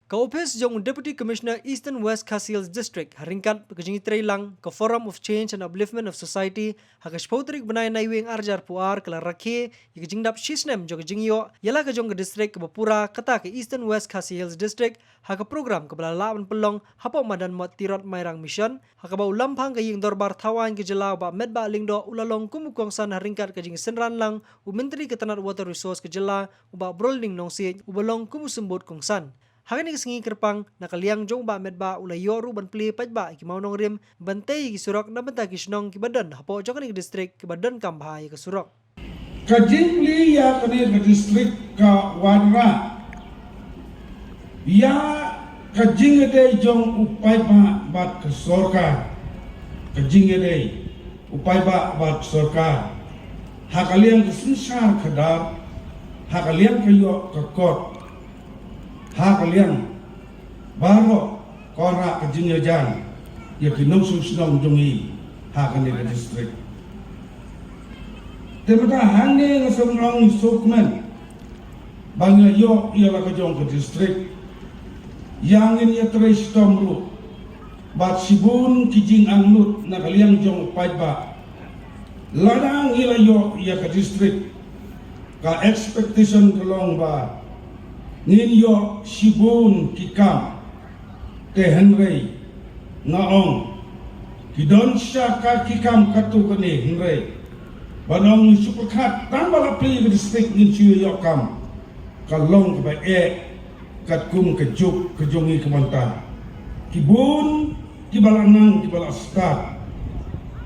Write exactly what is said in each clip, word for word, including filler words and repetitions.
Ka ophis jong u Deputy Commissioner Eastern West Khasi Hills District ha ryngkat ka jingïatreilang ka Forum of Change and Upliftment of Society ha ka shiphew tarik bnai Naiwieng arhajar arphew ar ka la rakhe ïa ka jingdap shisnem jong ka jingïoh ïa la ka jong ka district kaba pura kata ka Eastern West Khasi Hills District ha ka program kaba la lah ban pynlong hapoh madan Mot Tirot Mairang Mission ha kaba u Lamphang ka Ïing Dorbar Thawaiñ ka jylla u Bah Metbah Lyngdoh u la long kum u kongsan ha ryngkat ka jingsynran lang u Myntri ka tnat Water Resource ka jylla u Bah Brolding Nongsiej uba long kum u symbud kongsan. Ha kane ka sngi kyrpang na ka liang jong u Bah Metbah u la ïoh ruh ban plie paidbah ïa ki mawnongrim ban tei ïa ki surok na bynta ki shnong kiba don hapoh jong kane ka district kiba donkam bha ïa ka surok. Ka jingplie ïa kane ka district ka wanrah ïa ka jingïadei jong u paidbah bad ka sorkar. Ka jingïadei u paidbah bad ka sorkar ha ka liang ka synshar khadar, ha ka liang ka ïoh ka kot, ha ka liang baroh ka wanrah ka jingïajan ïa ki nongshong shnong jong ngi ha kane ka district. Te mynta hangne nga sngewbha ong sngewkmen ba ngi la ïoh ïa la ka jong ka district. Ïa ngin ïatrei shitom ruh bad shibun ki jingangnud na ka liang jong u paidbah. Lada ngi la ïoh ïa ka district, ka expectation ka long ba ngin ïoh shibun ki kam. Te hynrei nga ong ki don shisha ki kam katto katne, hynrei ban ong ngi shu pyrkhat tang ba la plie ka district ngin shu ïoh kam, ka long kaba eh katkum ka juk ka jong ngi ka mynta. Ki bun kiba la nang kiba la stad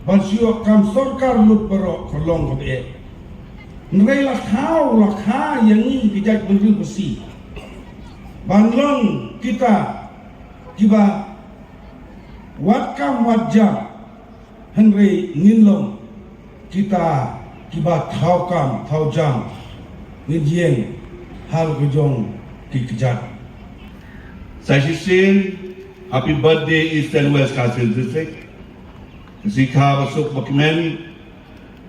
ban shu ïoh kam sorkar lut baroh ka long kaba eh. Hynrei la khaw la kha ïa ngi ki jaitbynriew Khasi ban long kita kiba wat kam wat jam, hynrei ngin long kita kiba thaw kam thaw jam, ngin ïeng ha la ka jong ki kjat. Sa shisien, happy birthday Eastern West Khasi Hills District. Ka sngi kaba suk ba kmen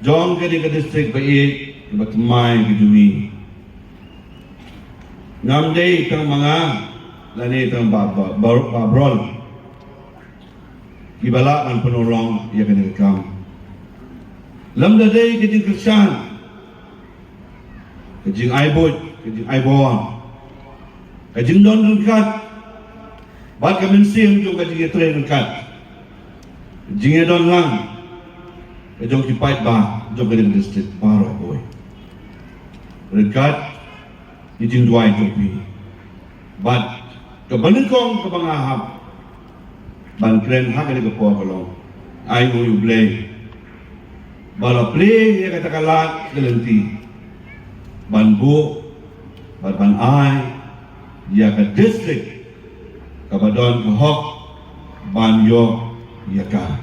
jong kane ka district ba ïeit ba thymmai ka jong ngi. Ngam dei tang ma nga lane tang Bah, Bah, Bah, Bah Brol kiba lah ban pynurlong ïa kane ka kam. Lymda dei ka jingkyrshan, ka jingaibuit, ka jingaibor, ka jingdon ryngkat bad ka mynsiem jong ka jingïatrei ryngkat, jingïadon lang ka jong ki paidbah jong kane ka district baroh kawei. Ryngkat ki jingduwai jong phi bad kaba nyngkong kaba nga hap ban kren ha kane ka por ka long, ai nguh ïa U Blei ba la plie ïa kata ka lad ka lynti ban buh bad ban ai ïa ka district kaba don ka hok ban ïoh ïa ka.